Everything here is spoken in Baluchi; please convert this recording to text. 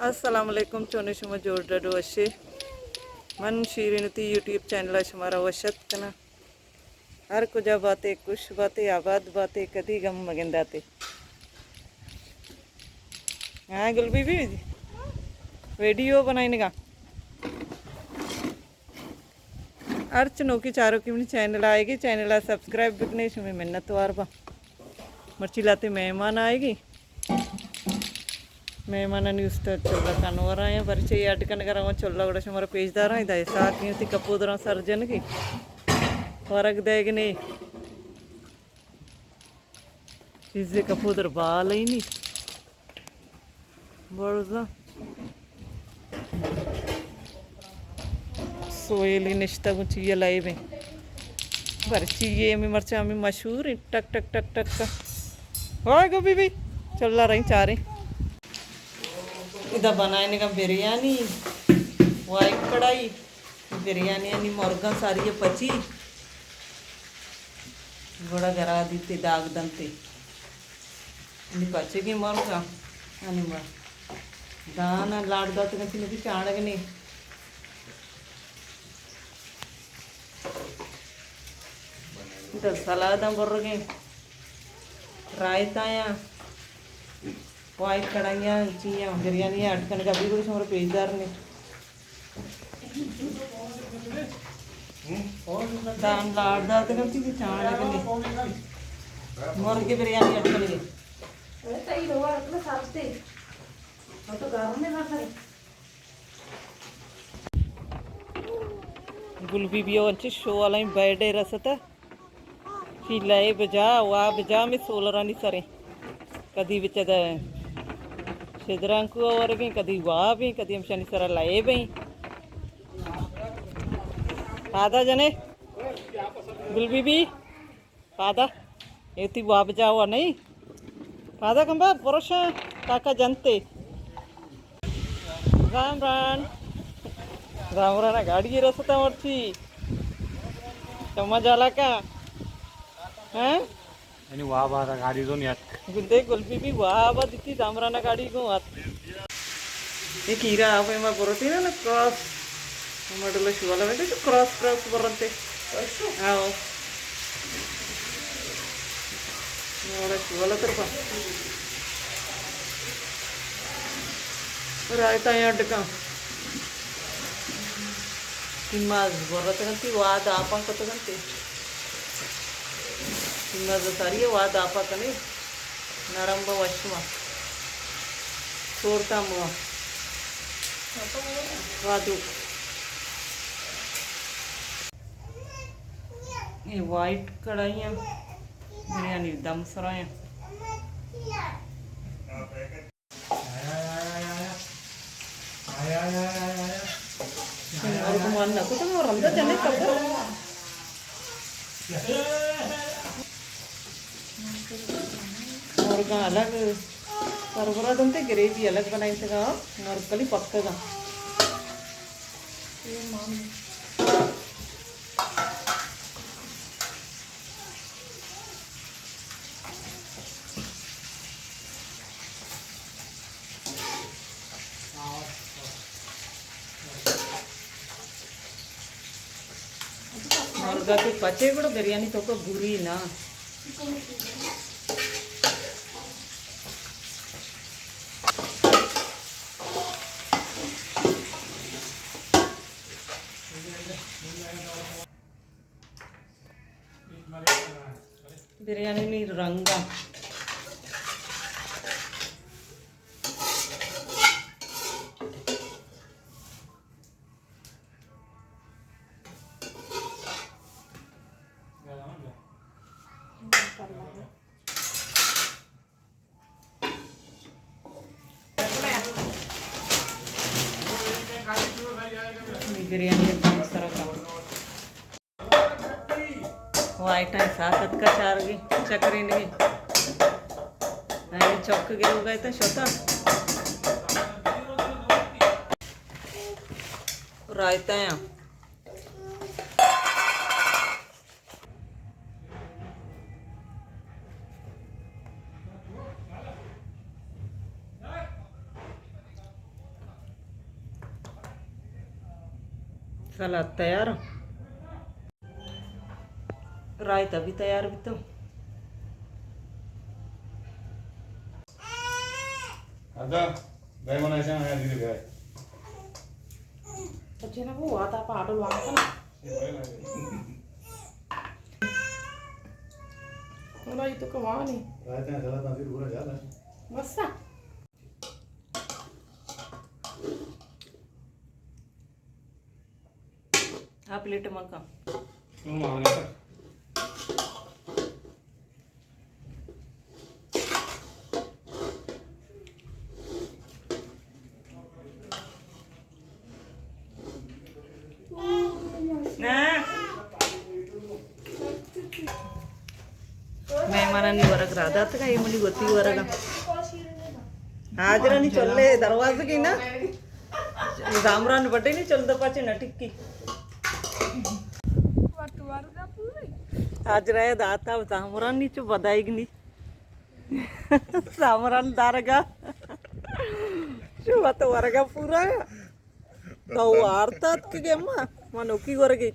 السلام علیکم، چونے شما؟ جوڑ ڈڈ وشے؟ من شیرین تی یوٹیوب چینل ءَ شمارا وش اتک کناں۔ ہر کجا باتے، خوش باتے، آباد باتے، کدی غم مگنداتے۔ ہاں گل بی بی، ویڈیو بنائینگا۔ ہرچ نوکی چاروکی منی چینل آئیگی، چینل ءَ سبسکرائب بکنے، شمے منت وار با۔ مرچی لاتے مہمان آئیگی، مہمانانی است چلہ کنور آیا، برچے اڈ کنگا رواں چلہ، گڑا شمارا پیش داراں۔ ادا ساکی تی کپودراں سر جنگی، ورگ دیگنے۔ چیزے کپودر بالینی۔ برزا۔ سویلی نشتہ گوں چیئے لائیو ایں۔ برچی یہ ہمیں مرچاں ہمیں مشہور ایں۔ ٹک ٹک ٹک ٹک کا۔ ہائے گو بی بی۔ چلا رہی چاریں۔ ادا بنائینگا بریانی۔ وائٹ کڑائی۔ بریانی انی مرگاں ساری پچی۔ گڑا گرا دیتے داغ دنتے۔ انی پچگیں مرگاں، انی ما دانا لاڑ داتگ انت، نبی چانگ نے۔ در سلاداں برگیں، رائتایاں، وائٹ کڑائیاں، چیاں، بریانی اڈ کنگا، ابھی گڑا شمارا پیش دار نے۔ دان لاڑ داتگ انت کہ چانگ نے۔ مرگ بریانی اڈ کنگے۔ گل بی بی ءَ انچیں شو والا بیڈ ءَ رستا۔ چی لئے بجا، وا بجا میں سولرانی سریں۔ کدی بچہ دے شدرانکو ورگیں، کدی وابیں، کدی ہمشانی سرا لئے بیں۔ پادا جنے؟ گل بی بی؟ پادا؟ اے تی واب جاوا نہیں؟ پادا کمبا پروشاں کاکا جنتے۔ زامران۔ زامران گاڑی رستا مرچی۔ چما جالا کا؟ ہاں؟ یعنی واب آتا گاڑی تو نہیں اتک۔ گندے گل بی بی واب آ دیتی زامران گاڑی کو ات۔ یہ کیرا آپ ایما بروتی نا، نا کراس۔ ہما ڈولا شوالا بیتے تو کراس کراس برنتے۔ آؤ۔ ہمارا شوالا ترپا۔ رائتا یا ڈکا۔ پیماز برتگنتی، واد آپاں کتگنتی۔ پیماز ساری واد آپا کنے۔ نرم با وشما۔ سورتا موا۔ وادو۔ یہ وائٹ کڑھائی ہیں، بریانی دم سرا ہیں۔ اور گمان نہ کو تو رندا جنے کپڑا۔ مرگاں الگ سرورا دنتے، گریوی الگ بنائیں تگا، مرگ کلی پکگا۔ مرگا کہ پچے گڑا بریانی توکا بری نا۔ بریانی نی رنگا۔ بریانی سرا کا۔ وائٹاں ساتھ اتکا چارگی، چکرینگی۔ اے چک گروگا ات شتا۔ رائتا یا۔ سلاد تیار۔ رائتا بھی تیار بیتو۔ ادا، بے منا ایسا ہے، دھیرے بھائی۔ اچھا نا، وہ آتا پاٹل وہاں کا نا۔ ولا یہ تو کمانی۔ رائتا ہے، سلاد ناصر پورا زیادہ ہے۔ بس۔ آ پلیٹ مکا۔ مہمانانی ورگ را داتگ، اے منی وتی ورگ۔ حاجرانی چلے دروازگی نا۔ زامران بٹے نی چل دپا چے نہ ٹکی۔ حاجرہ داتا زامرانی چو بدائیگ نی۔ زامران دارگا۔ چو وت ورگا پورا۔ تو وارتات کہ گما۔ منوکی ورگی۔